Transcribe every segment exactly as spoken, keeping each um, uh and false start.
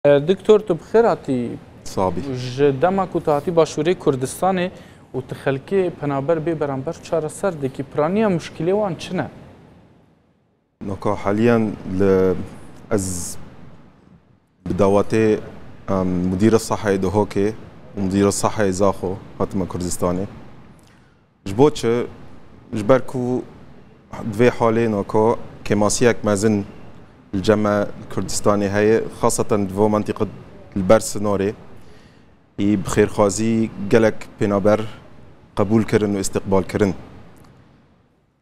Doktor, tu bi xêr hatî. Sabî. Ji dema ku tu hatî Başûrê Kurdistanê û tu xelkê penaber bê beramber çareser dikî, piraniya muşkilê wan çi ne? Noka haliyen li ez bi dawatê, em, Mudîra Sehayê Duhokê û Mudîra Sehayê Zaxo hatime Kurdistanê. Ji bo çi? Ji ber ku di vê halê noka kêmasiyek mezin li cem me li Kurdistanê heye, xaseten di vo mentiqe li ber sinorê, î bi xêrxwazî gelek pênaber qebûl kirin û îstiqbal kirin.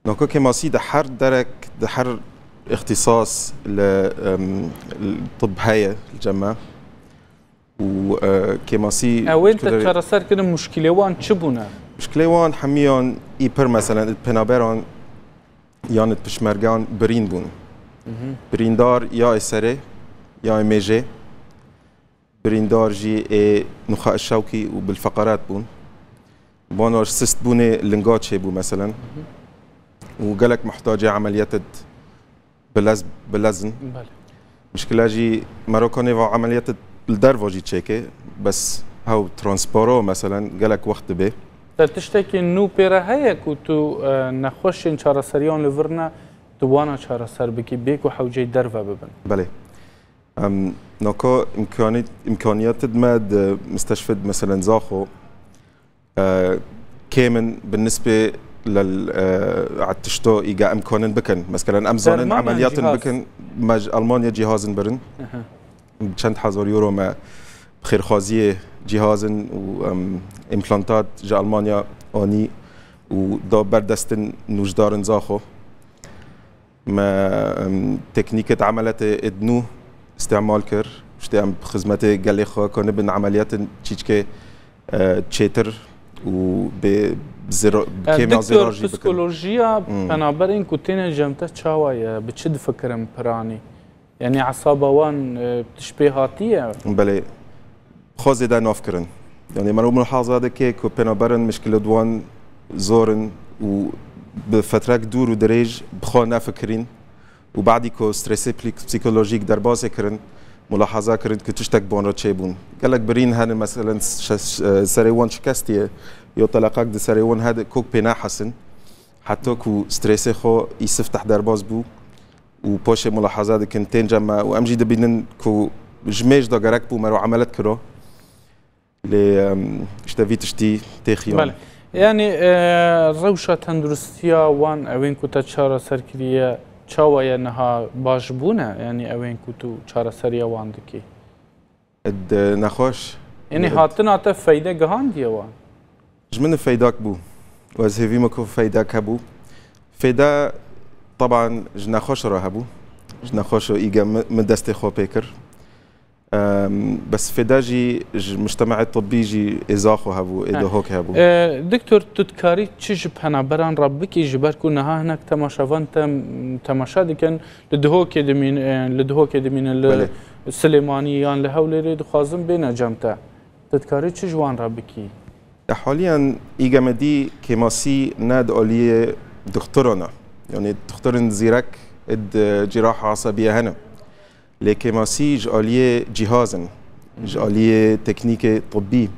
Noka kêmasî di her derek, di her îxtîsas li, em, li tib heye li cem me. Û, e, kêmasî Ew ên te çareser kirin, muşkilê wan çi bûne? Muşkilê wan hemiyan î pir, meselen, di pênaberan yan di pişmergan birîn bûn. Birîndar ya ê serê, ya ê mêjê. Birîndar jî ê nuxa şewkî û bilfeqarat bûn. Bana sist bûnê linga çêbû, meselen. Û gelek muhtacê emeliyetê bilez-, bilez in. Belê. Muşkila jî meroka nêva emeliyetê li derva jî çêke, bes hew transporo, meselen, gelek wext dibe. Te tiştekî nû pê re heye ku tu, e, nexweşên çareseriyan li vir ne, tu wana çareser bikî, bê ku hewceyî derve bibin? Belê. Em, noka imkanî-, imkaniyetê me di misteşfê, meselen, Zaxo, e, kêm in bi nisbê lel, e, tişto îga em kanin bikin. Meselen, em zanin Derman yan emeliyatên cihaz? Bikin, me ji Almanya cihazin birin. Aha. Çend hezar euro me bi xêrxwaziyê cihazin û, em, împlantat ji Almanya anî û da ber destin nûjdarin Zaxo. Me, em, teknîkê di emeliyatê ê di nû îstîmal kir. Îşte em bi xizmetê gelê xwe kanibin emeliyatên çîçkê, e, çêtir û bê zira-, bi E, kêmiya doktor, zêrar jî bikin. Psikolojiya Hmm. penaberên ku têne cem te çawa ye? Bi çi difikirin piranî? Yanî esaba wan, e, tişt pê hatiye? Belê. Xwe zêde nav kirin. Yanî mero mulihaza dike ku pênaberin mişkilê di wan zor in û bi fetrek dûr û dirêj bi xwe nefikirîn û badî ku stresê plîk-, psîkolojîk derbasê kirin, mulihaza kirin ku tiştek ban re çêbûn. Gelek birîn hene, meselen, şe-, şe-, serê wan şikestiye, yo teleqek di serê wan hede kok pê nehesin. Heta ku stresê xwe îsifte derbas bû û paşê mulihaza dikin, tên cem me û em jî dibînin ku ji mêj de gerek bû mero emelet kiro. Lê, em, işte vî tiştî tê xiyan. Belê. Yanî, e, rewşa tenduristiya wan, ewên ku te çareser kiriye, çawa ye niha, baş bûne? Yanî ewên ku tu çareseriya wan dikî? Di nexweş Yanî di hatina te feyde gihandiye wan? Ji min feydak bû. Û ez hêvî me ku feydek hebû. Feyde, teban, ji nexweşa re hebû. Ji nexweşa îge min, min destê xwe pê kir. Em, bes fêde jî ji mujtemaê tibbî jî ê Zaxo hebû, ê He. Duhokê hebû. E, doktor, tu dikarî çi ji penaberan re bikî, ji ber ku niha hinek temaşevan te temaşe dikin, li Duhokê dimîn-, e, li Duhokê dimînin, li Belê. Silêmanî yan li Hewlêrê dixwazin bêne cem te. Tu dikarî çi ji wan re bikî? Ya haliyan îge me dî kêmasî ne di aliyê doktoran e. Yanî doktorên zîrek id cîraha esebiyê hene. Lê kêmasî ji aliyê cîhaz in, ji aliyê teknîkê tibbî.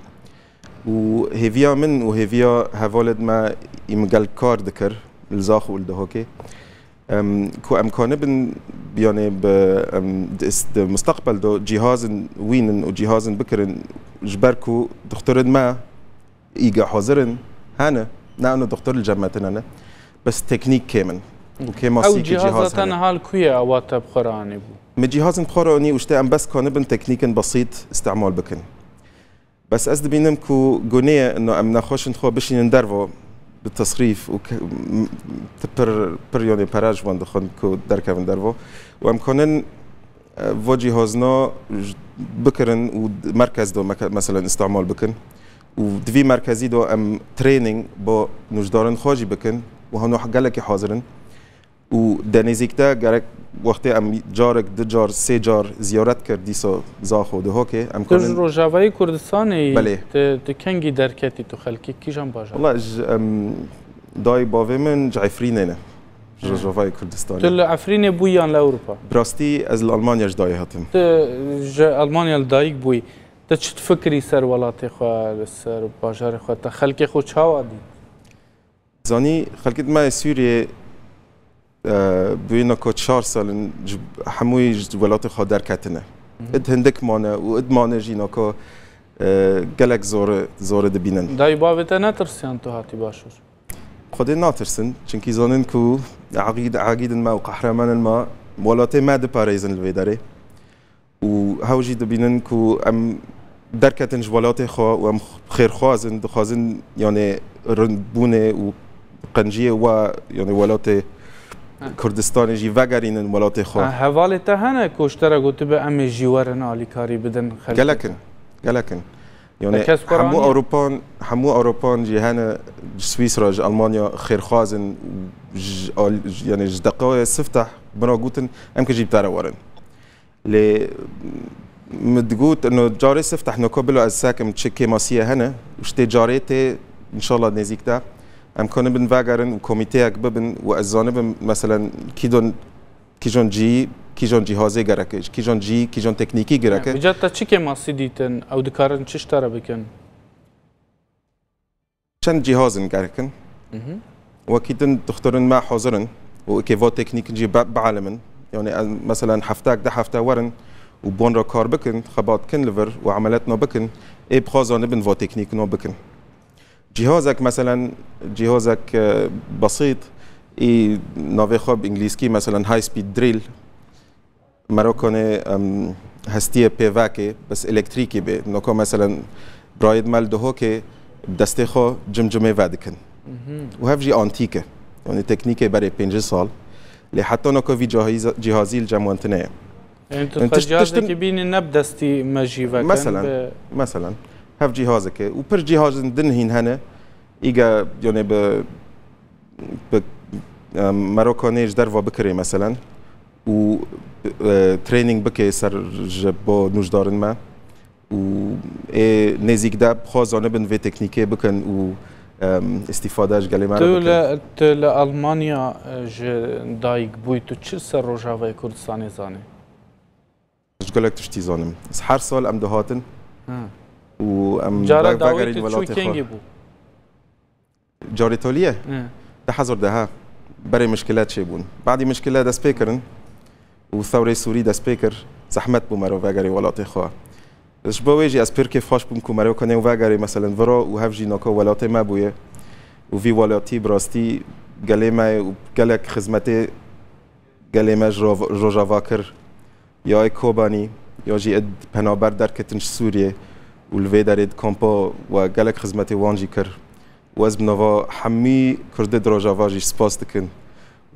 Û hêviya min û hêviya hevalê me, î min gel kar dikir li Zaxo û li Duhokê, em, ku em kanibin, yanî bi, em, di, di mustaqbel de cîhazin wînin û cîhazin bikirin, ji ber ku doktorên me îge hazir in, hene, ne eno doktor li cem me tine ne, bes teknîk kêm in. Û kêmasî Ew ki cîhaza cîhaz te hene. Niha li ku ye ewa te bi xwe re anîbû? Me cîhazin bi xwe re anî û işte em bes kanibin teknîkên besît îstîmal bikin. Bes ez dibînim ku gunê ye, no em nexweşin xwe bişînin dervo bi tesrîf û ke-, m-, ti pir, pir yanî pere ji wan dixwin ku derkevin dervo. Û em kanin, e, vo cîhazna j-, bikirin û d-, merkez de meke-, meselen îstîmal bikin. Û di vî merkezî de em training bo nûjdarin xwe jî bikin û hano gelekî hazir in. Û de nêzîkte gerek wextê em carek, du car, sê car ziyaret kir dîsa Zaxo Duhokê. Em Tu ji kanin Rojavayê Kurdistanê yî, Belê. tu, tu kengî derketî, tu xelkê kîjan bajar? Wala ji, em, dayê bavê min ji Efrînê ne. Rojavayê Kurdistanê. Tu li Efrînê bûyî yan li Ewropa? Bi rastî ez li Almanya ji dayê hatim. Tu ji Almanya li dayik bûyî. Tu çi difikirî ser welatê xwe, li ser bajarê xwe? Te xelkê xwe çawa dît? Zanî, xelkê me yê Sûriyê, e, bûyî naka çar sal in ji hemûyî ji welatê xwe derketine. Id hindik mane û id mane jî naka, e, gelek zor, zor dibînin. Dayî bavê te netirsiyan tu hatî başûr? Xwedê natirsin, çunkî zanin ku egîd, egîdin me û qehremanên me welatê me diparêzin li vê derê. Û hew jî dibînin ku em derketin ji welatê xwe û em xêrxwaz in, dixwazin, yanê, rindbûnê û qenciyê we, yanê, welatê Kurdistanê jî vegerînin welatê xwe. Ha, hevalê te hene ku ji te re gotibe em ê jî werin alîkarî bidin xelkê? Gelek in, gelek in. Yanê, hemû Ewropan, hemû Ewropan jî hene, ji Swîsra, ji Almanya xêrxwaz in, ji Al-, yanê, ji deqeyê sifteh min re gotin, em ki jî bi te re werin. Lê min digot, no carê sifteh noko bila ez sekim çi kêmasiyê hene, û ji tê carê tê, înşallah nêzîk de, em kanibin vegerin û komîteyek bibin û ez zanibim, meselen, kîdon, kîjon cî, kîjon cîhazê gerek e, kîjon cî, kîjon teknîkî gerek e. Vîca te çi kêmasî dîtin, ew dikarin çi ji te re bikin? Çend cîhaz in gerek in. Mhm. Wekî din dixtorên me hazir in û êkê va teknîkin jî be-, bielimin. Yanî, em, meselen, heftek, deh hefte werin û bon re kar bikin, xebat kin li vir û emeletna bikin, ê bixwaza nibin va teknîkino bikin. Cîhazek, meselen, cîhazek, e, besît, î navê xwe bi îngilîzkî, meselen, high speed drill, Merokanê, em, hestiyê pê vekê, bes elektrîkî bê. Noka, meselen, birayê me li Duhokê bi destê xwe cimcimê vedikin. Mhm. Û hev jî antîk e. Yanî teknîkê berê pêncî sal. Lê heta noka vî cihazî, cihazî li cem wan tune ye. Yanî tu Yanî xwe tişt-, cihazekî tiştin bînî ne bi destî me jî vekin, Meselen, bi meselen, hev cihazeke û pir cihazên din hîn hene. Îge, yanî bi, bi, em, Merokanê ji derva bikirê, meselen, û, e, training bike ser ji bo nûjdarên me û ê nêzîk de bixwe zanibin vê teknîkê bikin û, em, îstîfade ji gelê me re Tu bikin. li, tu li Almanya, e, ji dayik bûyî, tu çi ser Rojavayê Kurdistanê zanî? Ez gelek tiştî zanim. Ez her sal em dihatin Ha. û em Cara ve-, dawî vegerîn tu çû welatê xwe. Kengî bû? Carê tolî ye? He. Di hezar deha berê mişkile çêbûn. Badî mişkile dest pê kirin û thewrê Sûrî dest pê kir. Zehmet bû mero vegerê welatê xwe. Ji bo wê jî ez pir kêfxweş bûm ku mero kanê û vegerê, meselen, viro û hev jî naka welatê me bûye. Û vî welatî bi rastî gelê me ye û gelek xizmetê gelê me ji Rov-, Rojava kir. Ya ê Kobanî, ya jî ê penaber derketin ji Sûriyê û li vê derê di kampa we gelek xizmetê wan jî kir. Û ez bi nava hemî Kurdê di Rojava jî spas dikim.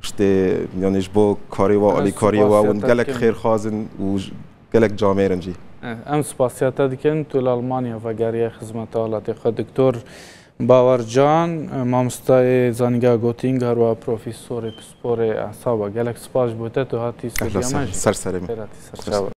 Ji tê, yanî ji bo karê we, Ez alîkariyê we, hûn spasiya te gelek dikim. Xêrxwaz in û j-, gelek camêr in jî. Eh, em spasiya te dikin, tu li Almanya vegeriye xizmeta welatê xwe. Doktor Bawer Can, mamostayê zanîngeha Göttingen, her wiha profesorê pisporê esaba. Gelek spas ji bo te, tu hatî Ehla stûdiya me ser, jî. Ser serê min. Xêr hatî ser Ser çawa.